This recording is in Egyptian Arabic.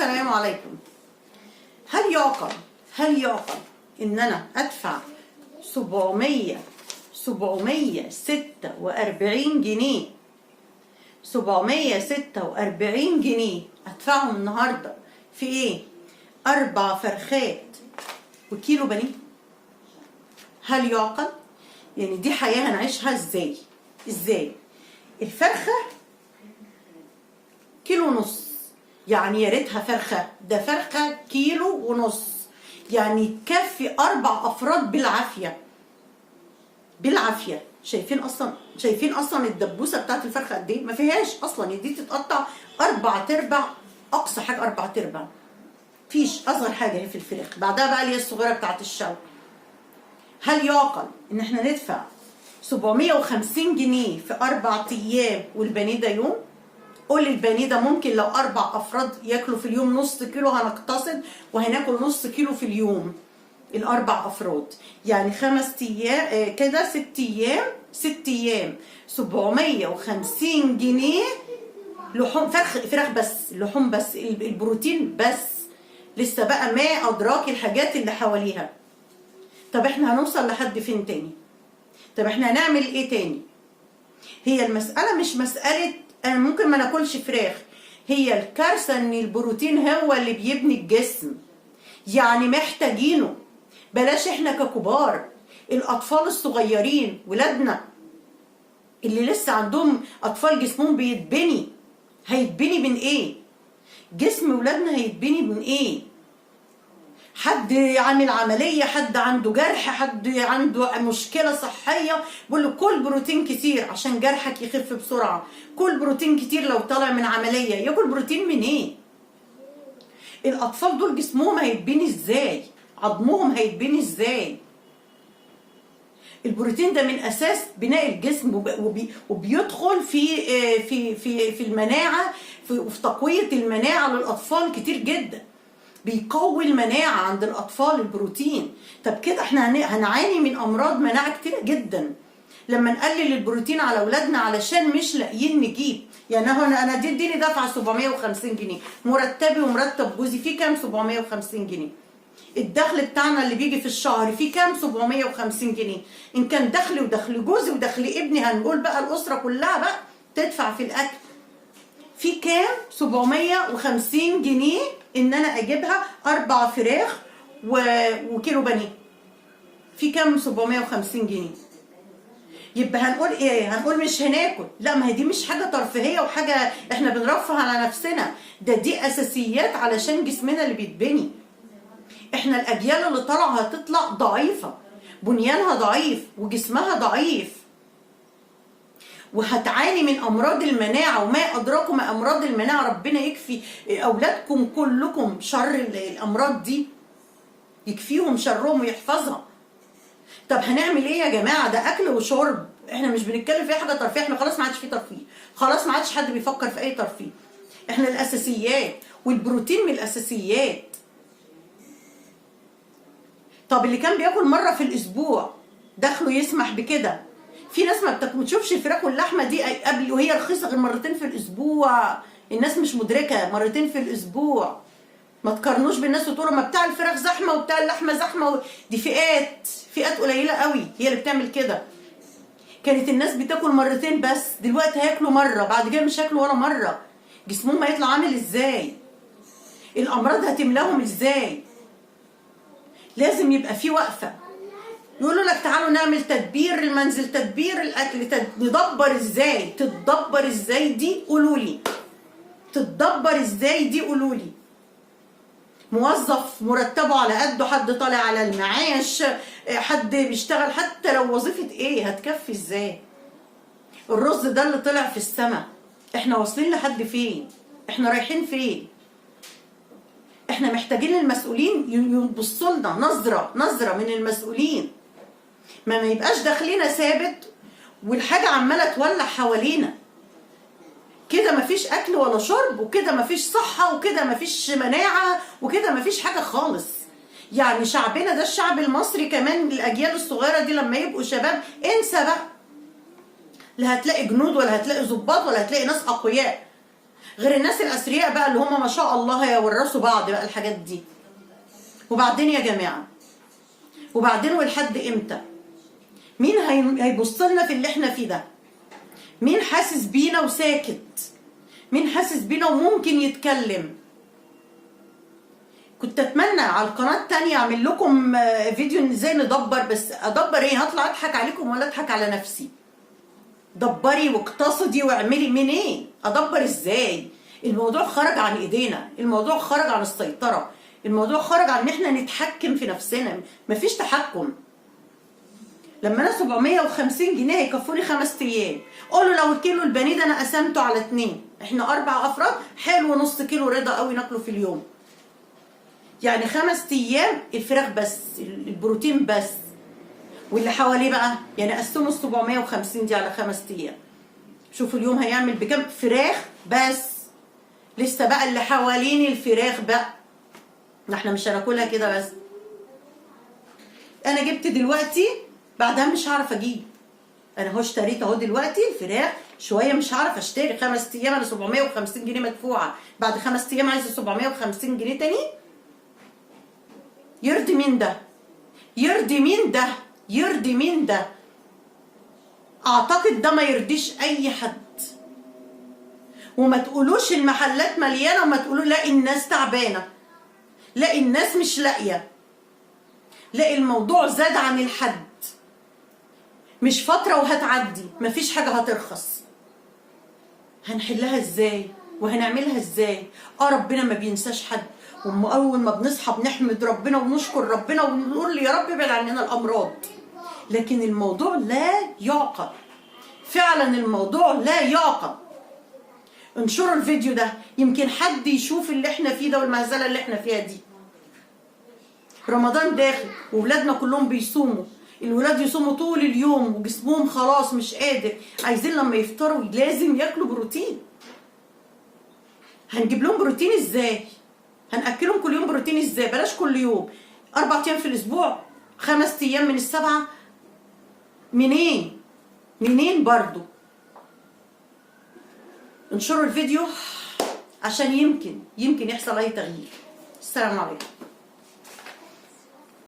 السلام عليكم. هل يعقل ان انا ادفع 700 746 جنيه، 746 جنيه ادفعهم النهارده في ايه؟ اربع فرخات وكيلو بانيه. هل يعقل؟ يعني دي حياة هنعيشها ازاي؟ ازاي؟ الفرخة كيلو ونص، يعني يا ريتها فرخة، ده فرخة كيلو ونص، يعني تكفي أربع أفراد بالعافية بالعافية. شايفين أصلا الدبوسة بتاعت الفرخة قد إيه؟ ما فيهاش أصلا، دي تتقطع أربع تربع، أقصى حاجة أربع تربع، فيش أصغر حاجة هي في الفراخ، بعدها بقى اللي هي الصغيرة بتاعت الشوي. هل يعقل إن إحنا ندفع 750 جنيه في 4 أيام والبانيه ده يوم؟ قول البانيه ده ممكن لو اربع افراد ياكلوا في اليوم نص كيلو، هنقتصد وهناكل نص كيلو في اليوم الاربع افراد، يعني 5 ايام كده، 6 ايام، 6 ايام 750 جنيه لحوم فراخ بس، لحوم بس، البروتين بس، لسه بقى ما ادراك الحاجات اللي حواليها. طب احنا هنوصل لحد فين تاني؟ طب احنا هنعمل ايه تاني؟ هي المسألة مش مسألة انا ممكن ما ناكلش فراخ، هي الكارثة ان البروتين هو اللي بيبني الجسم، يعني محتاجينه. بلاش احنا ككبار، الاطفال الصغيرين، ولادنا اللي لسه عندهم اطفال جسمهم بيتبني، هيتبني من ايه؟ جسم ولادنا هيتبني من ايه؟ حد عامل عملية، حد عنده جرح، حد عنده مشكلة صحية، بقول له كل بروتين كتير عشان جرحك يخف بسرعة، كل بروتين كتير لو طالع من عملية، ياكل بروتين من ايه؟ الاطفال دول جسمهم هيتبني ازاي؟ عظمهم هيتبني ازاي؟ البروتين ده من اساس بناء الجسم وبيدخل في المناعه، في تقوية المناعة للاطفال كتير جدا، بيقوي المناعة عند الاطفال البروتين. طب كده احنا هنعاني من امراض مناعة كتير جدا لما نقلل البروتين على اولادنا علشان مش لاقيين نجيب. يعني هو انا دي اديني دفعه 750 جنيه، مرتبي ومرتب جوزي فيه كام 750 جنيه؟ الدخل بتاعنا اللي بيجي في الشهر فيه كام 750 جنيه؟ ان كان دخلي ودخل جوزي ودخل ابني، هنقول بقى الاسرة كلها بقى تدفع في الاكل، في كام 750 جنيه ان انا اجيبها اربع فراخ وكيلو بانيه؟ في كام 750 جنيه؟ يبقى هنقول ايه؟ هنقول مش هناكل؟ لا، ما هي دي مش حاجة ترفيهية وحاجه احنا بنرفه على نفسنا، ده دي اساسيات علشان جسمنا اللي بيتبني. احنا الاجيال اللي طالعه هتطلع ضعيفه، بنيانها ضعيف وجسمها ضعيف، وهتعاني من امراض المناعه، وما ادراكم ما امراض المناعه. ربنا يكفي اولادكم كلكم شر الامراض دي، يكفيهم شرهم ويحفظها. طب هنعمل ايه يا جماعة؟ ده اكل وشرب، احنا مش بنتكلم في حاجة ترفيه، احنا خلاص ما عادش في ترفيه، خلاص ما عادش حد بيفكر في اي ترفيه. احنا الاساسيات، والبروتين من الاساسيات. طب اللي كان بياكل مرة في الاسبوع دخله يسمح بكده، في ناس ما بتشوفش الفراخ واللحمة دي قبل وهي رخيصة غير مرتين في الاسبوع. الناس مش مدركه، مرتين في الاسبوع. ما تقارنوش بالناس وتقولوا ما بتاع الفراخ زحمة وبتاع اللحمة زحمة دي فئات، فئات قليله قوي هي اللي بتعمل كده. كانت الناس بتاكل مرتين بس، دلوقتي هياكلوا مره، بعد كده مش هياكلوا ولا مره. جسمهم هيطلع عامل ازاي؟ الامراض هتملاهم ازاي؟ لازم يبقى في وقفه. يقولوا لك تعالوا نعمل تدبير المنزل، تدبير الاكل، ندبر ازاي؟ تتدبر ازاي دي؟ قولوا لي تتدبر ازاي دي؟ قولوا لي. موظف مرتبه على قده، حد طالع على المعاش، حد بيشتغل حتى لو وظيفة ايه، هتكفي ازاي؟ الرز ده اللي طلع في السماء، احنا واصلين لحد فين؟ احنا رايحين فين؟ احنا محتاجين المسؤولين يبصوا لنا نظرة، نظرة من المسؤولين. ما يبقاش دخلنا ثابت والحاجة عمالة تولع حوالينا كده. مفيش اكل ولا شرب، وكده مفيش صحة، وكده مفيش مناعة، وكده مفيش حاجة خالص. يعني شعبنا ده، الشعب المصري كمان، الاجيال الصغيرة دي لما يبقوا شباب انسى بقى، لا هتلاقي جنود ولا هتلاقي ضباط ولا هتلاقي ناس اقوياء. غير الناس الاثرياء بقى اللي هم ما شاء الله هيورثوا بعض بقى الحاجات دي. وبعدين يا جماعة، وبعدين ولحد امتى؟ مين هيبص لنا في اللي احنا فيه ده؟ مين حاسس بينا وساكت؟ مين حاسس بينا وممكن يتكلم؟ كنت اتمنى على القناة التانية اعمل لكم فيديو ازاي ندبر، بس ادبر ايه؟ هطلع اضحك عليكم ولا اضحك على نفسي؟ دبري واقتصدي واعملي منين؟ ادبر ازاي؟ الموضوع خرج عن ايدينا، الموضوع خرج عن السيطرة، الموضوع خرج عن ان احنا نتحكم في نفسنا، مفيش تحكم. لما انا 750 جنيه هيكفوني 5 ايام، قولوا لو الكيلو البانيه ده انا قسمته على 2، احنا 4 افراد، حلو نص كيلو رضا قوي ناكله في اليوم، يعني 5 ايام الفراخ بس، البروتين بس، واللي حواليه بقى يعني قسموا ال 750 دي على 5 ايام، شوفوا اليوم هيعمل بكام فراخ بس، لسه بقى اللي حوالين الفراخ بقى، ما احنا مش هناكلها كده بس. انا جبت دلوقتي بعدها مش هعرف اجيب، انا اهو اشتريت اهو دلوقتي الفراخ شوية، مش هعرف اشتري 5 ايام، انا 750 جنيه مدفوعة، بعد 5 ايام عايزه 750 جنيه تاني؟ يرضي مين ده؟ يرضي مين ده؟ يرضي مين ده؟ اعتقد ده ما يرضيش اي حد. وما تقولوش المحلات مليانة، وما تقولوا لا الناس تعبانة، لا الناس مش لاقيه، لا الموضوع زاد عن الحد، مش فترة وهتعدي، مفيش حاجة هترخص. هنحلها ازاي وهنعملها ازاي؟ ربنا ما بينساش حد، اول ما بنصحى بنحمد ربنا ونشكر ربنا ونقول يا رب ابعد عننا الامراض، لكن الموضوع لا يعقل، فعلا الموضوع لا يعقل. انشروا الفيديو ده يمكن حد يشوف اللي احنا فيه ده والمهزله اللي احنا فيها دي. رمضان داخل وولادنا كلهم بيصوموا، الولاد يصوموا طول اليوم وجسمهم خلاص مش قادر، عايزين لما يفطروا لازم ياكلوا بروتين. هنجيب لهم بروتين ازاي؟ هنأكلهم كل يوم بروتين ازاي؟ بلاش كل يوم، 4 ايام في الاسبوع، 5 ايام من 7، منين؟ منين برضو؟ انشروا الفيديو عشان يمكن يحصل اي تغيير. السلام عليكم.